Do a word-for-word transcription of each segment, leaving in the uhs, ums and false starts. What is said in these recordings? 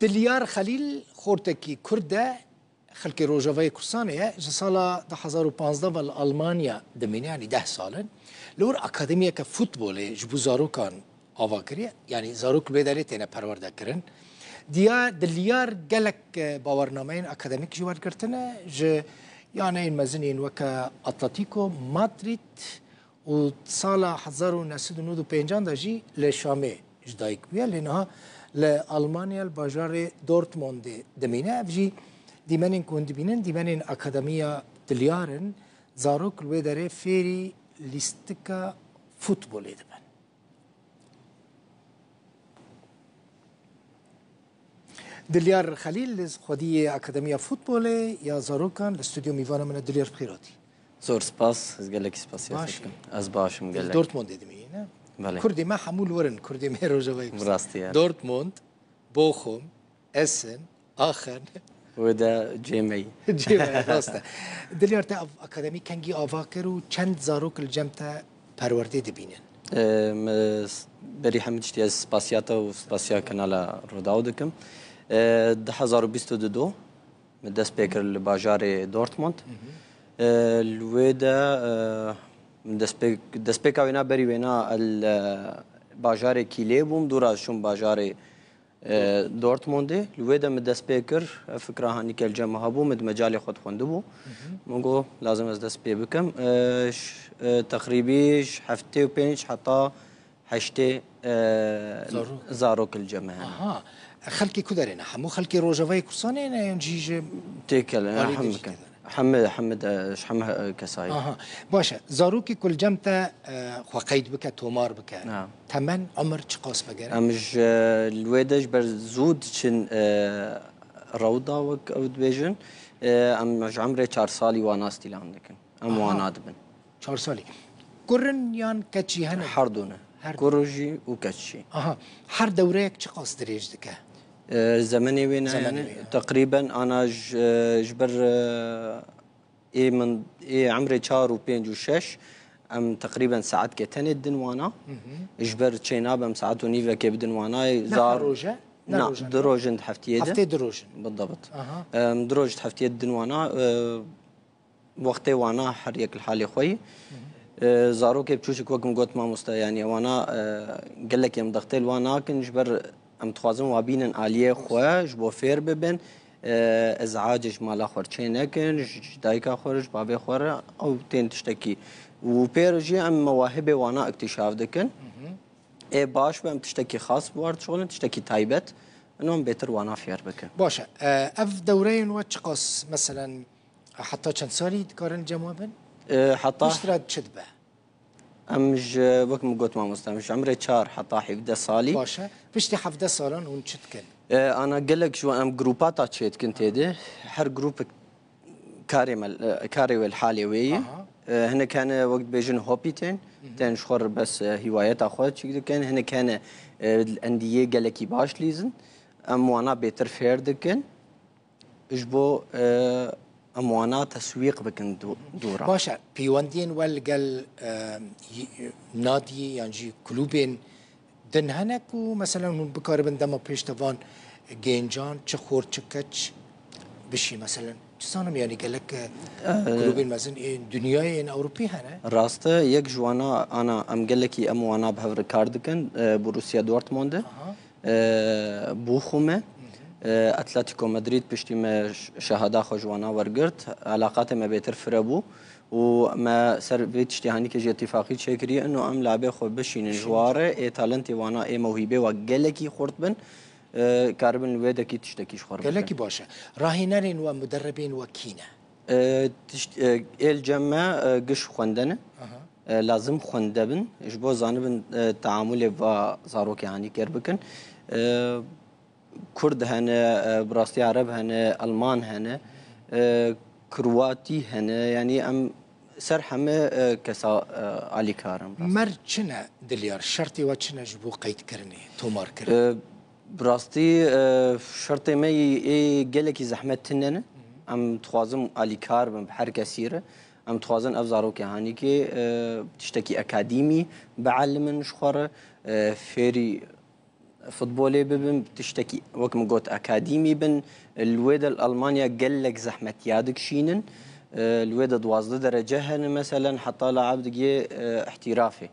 Dilyar Xelîl xortekî Kurd e, xelkê Rojavayê Kurdistanê ye, ji sala du hezar û panzdeh ve li Almanya dimîne, yanî deh sal in. Li wir akademiyeke futbolê ji bo zarokan ava kiriye, yanî zarok li wê derê têne perwerdekirin. Diya-, Dilyar gelek, e, bawernameyên akademîk jî wergirtine, ji yaneyên mezin yên weke Atletico Madrid, û sala hezar û neh sed û nod û pêncan de jî li Şamê ji dayik bûye, lê niha li Almanya li bajarê Dortmundê dimîne. Ev jî dîmenên ku hûn dibînin, dîmenên Akademiya Dilyar in. Zarok li wê derê fêrî lîstika futbolê dibin. Dilyar Xelîl, li xwediyê Akademiya Futbolê ya Zarokan, li stûdyo mîvana min e. Dilyar, bi xêr hatî. Zor spas, ez gelekî spasiya te dikim. Ez baş im gelek. Dortmundê dimînî, ne? Belê. Kurdê me hemû li wir in, Kurdê me Rojavayê Kurdistan. Bi rastî, ya. Dortmund, Bochum, Essen, Aachen. Wê de cê me yî. Cê me, rast e. Dilyar, te av-, akademî kengî ava kir û çend zarok li cem te perwerdê dibînin? E, me s-, berî hemî tiştî ez spasiya te û spasiya kanala Rûdaw dikim. E, du hezar û bîst û du min dest pê kir li bajarê Dortmund. Hı hı. E, li wê de, e, min destpê-, destpêka wêna berî wêna el, e, bajarê Kîlê bûm, dûra çûm bajarê e, Dortmundê. Li wê de min dest pê kir, ev fikra hanî ke li cem min hebû, min di mecalê xwe dixwendibû. Hı hı. Min got, lazim ez dest pê bikim. E, ş-, e, teqrîbî ji heftê û pênc heta heştê, e, zarok, zarok li cem min hene. Aha. Xelkê ku derê ne? Hemû xelkê Rojavayê Kurdistanê ne yan jî ji... Têkel, alî hemû dikin. Heme, heme de, ji heme, e, kesayî. Aha. Baş e. Zarokê ku li cem te, e, xwe qeyd bike, tomar bike. Ha. Temen, umir çiqas be gerek? Em ji, li wê de ji ber zû diçin, e, rewda, wek ew dibêjin. E, em ji emrê çar salî wana stîlan dikin. Em Aha. wana dibin. Çar salî. Kur in yan keçî hene? Her du ne. Her du. Kur jî û keç jî. Aha. Her dewreyek çiqas dirêj dike? E, zemenê wê ne, Zemenê yani, wê, ya. Teqrîben ana ji, ji ber, e, ê min, ê emrê çar û pênc û şeş, em teqrîben saetkê tenê didin wana. Hı hı. Ji ber çênabem saet û nîvekê bidin wana, ê Ne zar-, her roj e? Ne na, roj e? Du roj in di heftiyê de. Heftê du roj in. Bidabt. Aha. Em, du roj di heftiyê didin wana, e, Wextê wana her yek li halê xwe yî. Hı hı. E, zarokê biçûçik, wek min got mamoste, yanî wana, e, gelek em dextê li wan nakin, ji ber em dixwazin wa bînin aliyê xwe, ji bo fêr bibin. E, ezecê ji mala xwe re çê nekin, ji, ji dayika xwe re, ji bavê xwe re, ew tên tiştekî. Û pê re jî em mewahibê wana îktîşaf dikin. Hı hı. Ê baş be, em tiştekî xas bi wan re dişixulin, tiştekî taybet. Ino em bêtir wana fêr bikin. Baş e. E, ev dewreyên we çiqas, meselen, Heta çend salî dikarin cem we bin? E, heta Piştre çi dibe? Em ji, wek min got mamoste, em ji emrê çar heta hevdeh salî. Baş e. Piştî hevdeh salan hûn çi dikin? E, ana gelek ji wan em grûpa ta çêdikin tê de. Her grûpek karê me, e, karê wê li halê wê ye. Aha. E, hinek hene wek dibêjin hobî tên. Hı hı. Tên ji xwe re bes, e, hîwayeta xwe çîk dikin. Hinek hene, e, endiyê gelekî baş lîzin. Em wana bêtir fêr dikin. Ji bo, e, em wana teswîq bikin dû-, dûra. Baş e, peywendiyên we li gel, e, y-, nadiyê yan jî klûbên din hene ku, meselen, hûn bikaribin dema pêş de van gêncan, çi xort, çi keç bişî, meselen, çi zanim, yanî gelek, e, E, klûbên mezin ên dinyayê, ên Ewropî hene? Rast e, yek ji wana ana em gelekî em wana bi hev re kar dikin, e, Borussia Dortmund e. Aha. E, Bochum e. Hı hı. E, Atletico Madrid piştî me ş-, şehada xwe ji wana wergirt. Elaqatê me bêtir fire bû û me ser vê tiştî hanîkê jî îtîfaqî çêkiriye. Ino em labê xwe bişînin ji Bişînin. wa re, ê talentê wana, ê mewhîbê wa gelekî xurt bin, e, karibin li wê dekî tiştekî ji xwe re bikin. Gelekî baş e. Rahînerên we, muderrebên we kî ne? E, tişt-, e, ê li cem me, e, giş xwende ne. Aha. E, lazim xwende bin, ji bo zanibin, e, teamulê va zarokê hanî kêr bikin. E, Kurd hene, e, bi rastî Ereb hene, Alman hene, e, Kroatî hene, yanî em ser heme, e, kesa, e, alîkar in, bi rastî. Mer çi ne Dilyar? Şertê we çi ne ji bo qeydkirinê, tomarkirin? E, bi rastî, e, şertê me yî ê gelekî zehmet tune ne. Hı hı. Em dixwazin alîkar bin bi her kesî re. Em dixwazin ev zarokê hanîkê, e, tiştekî akadîmî bielimin ji xwe re, e, fêrî Futbolê bibin, tiştekî wek min got akadîmî bin. Li wê de li Almanya gelek zehmetiya dikişînin. Li wê de duwazdeh derece hene, meselen heta laib digiyê ihtirafê.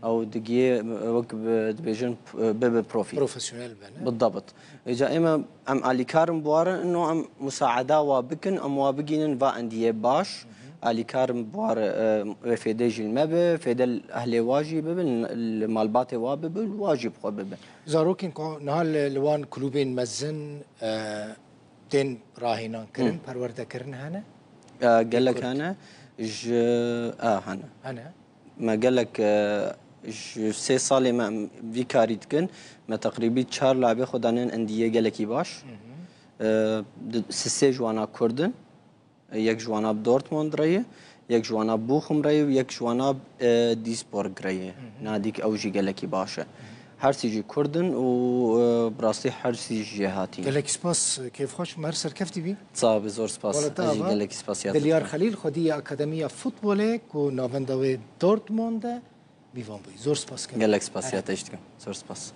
Ew digiyê wek bi, dibêjin, bibe profî. Profesyonel be, ne? Bidabt. Îca ême em alîkar in bi wa re, ino em musaeda wa bikin, em wa bigînin va endiyê baş. Alîkar in bi wa re, e, wê fêdê jî li me be, fêde li ehlê wa jî bibe, li, li malbatê wa bibe, li wa jî bi xwe bibe. Zarokên ku niha li, li wan klûbên mezin, e, tên rahênan kirin, perwerdekirin hene? E, gelek Kurd. Hene. Ji, e, hene. Hene. Me gelek, e, ji sê salê me em vî karî dikin. Me teqrîbî çar labê xwe danên endiyê gelekî baş. E, di, sisê ji wana Kurd in. Yek ji wana bi Dortmund re ye, yek ji wana Bochum re ye û yek ji wana, e, Duisburg re ye. Nadîk ew jî gelekî baş e. Her sî jî Kurd in û, e, bi rastî her sî jî jêhatî ne. Gelek spas, kêfxweş bûm, her serkeftî bî. Sax bî, zor spas. Wala te Ez jî ava gelekî spasiya te Dilyar dikim. Xelîl, xwediyê Akademiya Futbolê ku navenda wê Dortmund e, mîvan bûyî. Zor spas, kêfxweş. Gelek spasiya te jî dikim. Zor spas.